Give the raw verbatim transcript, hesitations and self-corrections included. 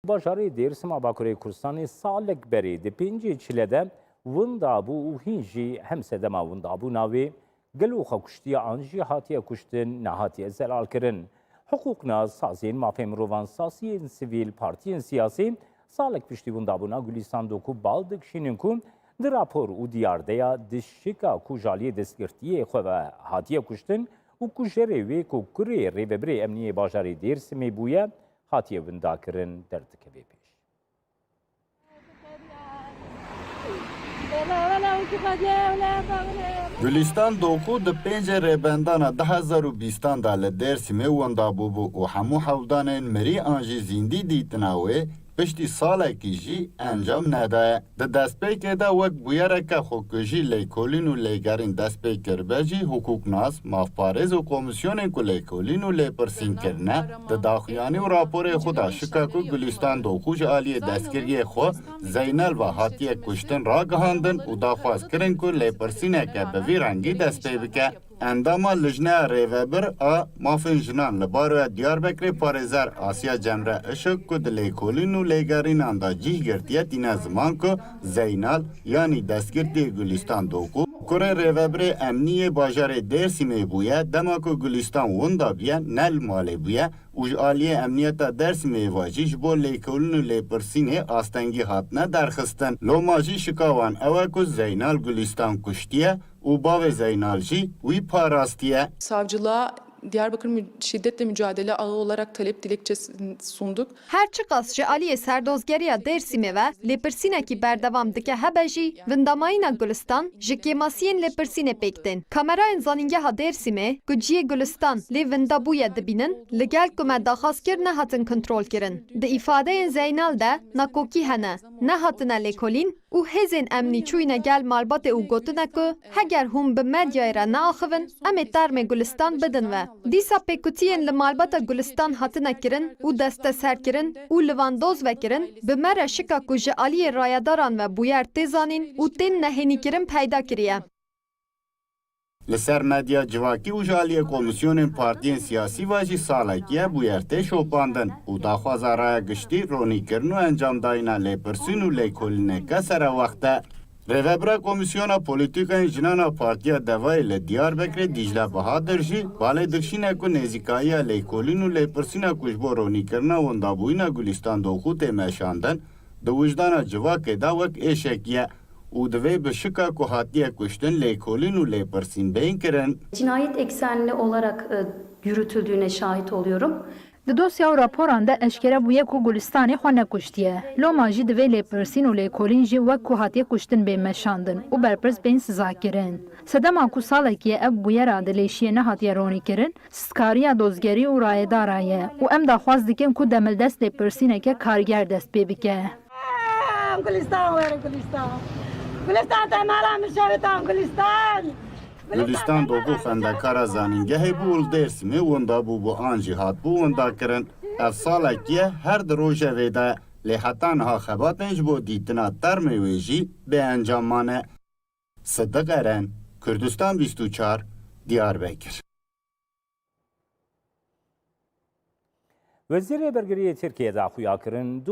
Bajarê Dêrsim a Bakurê Kurdistanê salek berê di pêncê çile de winda bû û hîn jî hem sedema windabûna wê gelo xwe kuştiye an jî hatiye kuştin, nehatiye zelalkirin. Hiqûqnas, saziyên mafê mirovan, saziyên sivîl, partiyên siyasî salek piştî windabûna Gulîstan Doku bal dikişînin ku di rapor û diyardeya di şika ku ji aliyê destgirtiyê xwe ve hatiye kuştin û kujerê wê ku kurê rêvebirê emniyê bajarê Dêrsimê bûye, hatiye windakirin derdikeve pêş. Gulîstan Doku di pêncê Rêbendana du hezar û bîstan de li Dêrsimê winda bûbû û hemû hewldanên mirî an jî zîndî dîtina wê piştî salekî jî encam nedaye. Di destpêkê de wek bûyereke xwekujî lêkolîn û lêgerîn dest pê kiribe jî, hiqûqnas, mafparêz û komîsyonên ku lêkolîn û lêpirsîn kirine, di daxuyanî û raporê xwe de şika ku Gulîstan Doku ji aliyê destgiriyê xwe Zeynel ve hatiye kuştin ragihandin û daxwaz kirin ku lêpirsîneke bi vî rengî dest pê bike. Endama Lijneya Rêvebir a Mafên Jinan li Baroya Diyarbekirê parêzer Asya Cemre Işık ku di lêkolîn û lêgerînan de cîh girtiye tîne ziman ku Zeynal yanî destgirtiyê Gulîstan Doku, kurê rêvebirê emnî yê bajarê Dêrsimê bûye, dema ku Gulîstan winda bûye ne li malê bûye û ji aliyê emniyeta Dêrsimê ve jî ji bo lêkolîn û lêpirsînê astengî hatine derxistin. Loma jî şika wan ew e ku Zeynal Gulîstan kuştiye û bavê Zeynal jî wî parastiye. Savcılığa Diyarbakır Mü- Şiddetle Mücadele Ağı olarak talep dilekçesi sunduk. Her çiqas ji aliyê serdozgeriya Dêrsimê ve lêpirsînekî berdewam dike hebe jî, vindamayîna Gulistan ji kêmasiyên lêpirsînê pêk tên. Kamerayên Zanîngeha Dêrsimê ku cihê Gulistan lê vinda bûye dibînin, li gel ku me daxwaz kir nehatin kontrolkirin. Di îfadeyên Zeynal de nakokî hene, nehatine lêkolîn, û hêzên emnî çûyne gel malbatê û gotine ku heger hûn bi medyayê re neaxivin, em ê termê Gulistan bidin we. Dîsa pêkutiyên li malbata Gulistan hatine kirin û desteserkirin û li van doz vekirin, bi me re şika ku ji aliyê rayedaran ve bûyer tê zanîn û tên nehênîkirin peyda kiriye. Li ser medya civakî û ji aliyê komîsyonên partiyên siyasî ve jî salekî ye bûyer tê şopandin û daxwaza raya giştî ronîkirin û encamdayîna lêpirsîn û lêkolîneke serewext e. Rêvebira Komîsyona Polîtîkayên Jinan a Partiya Devayê li Diyarbekirê Dîcle Bahadir jî balê dikişîne ku nêzîkayiya lêkolîn û lêpirsîna ku ji bo ronîkirina windabûyîna Gulîstan Doku tê meşandin, di wijdana civakê de wek êşekî ye û divê bi şika ku hatiye kuştin lêkolîn û lêpirsîn bên kirin. Cinayet eksenli olarak e, yürütüldüğüne şahit oluyorum. Di dosya û raporan de eşkere bûye ku Gulistanê xwe nekuştiye. Loma jî divê lêpirsîn û lêkolîn jî wek ku hatiye kuştin bên meşandin û berpirs bên sizakirin. Sedema ku salekî ye ev bûyera dilêşiyê nehatiye ronîkirin, Stkariya dozgerî û rayedara ye û em daxwaz dikin ku demildest lêpirsîneke karger dest pê bike. Gulistan were Gulistan. Gulistan te mala min şevitan Gulistan. Gulistan Doku xwendekara zanîngehê bû û li Dêrsimê winda bûbû an jî hatbû windakirin. Ev salekî ye her di rojevê de, lê heta niha xebatên ji bo dîtina termê wê jî bê encam mane. Sidiq Eren, Kurdistan bîst û çar, Diyarbekir. Wezîrê Bergiriyê Tirkiyê daxuya kirin du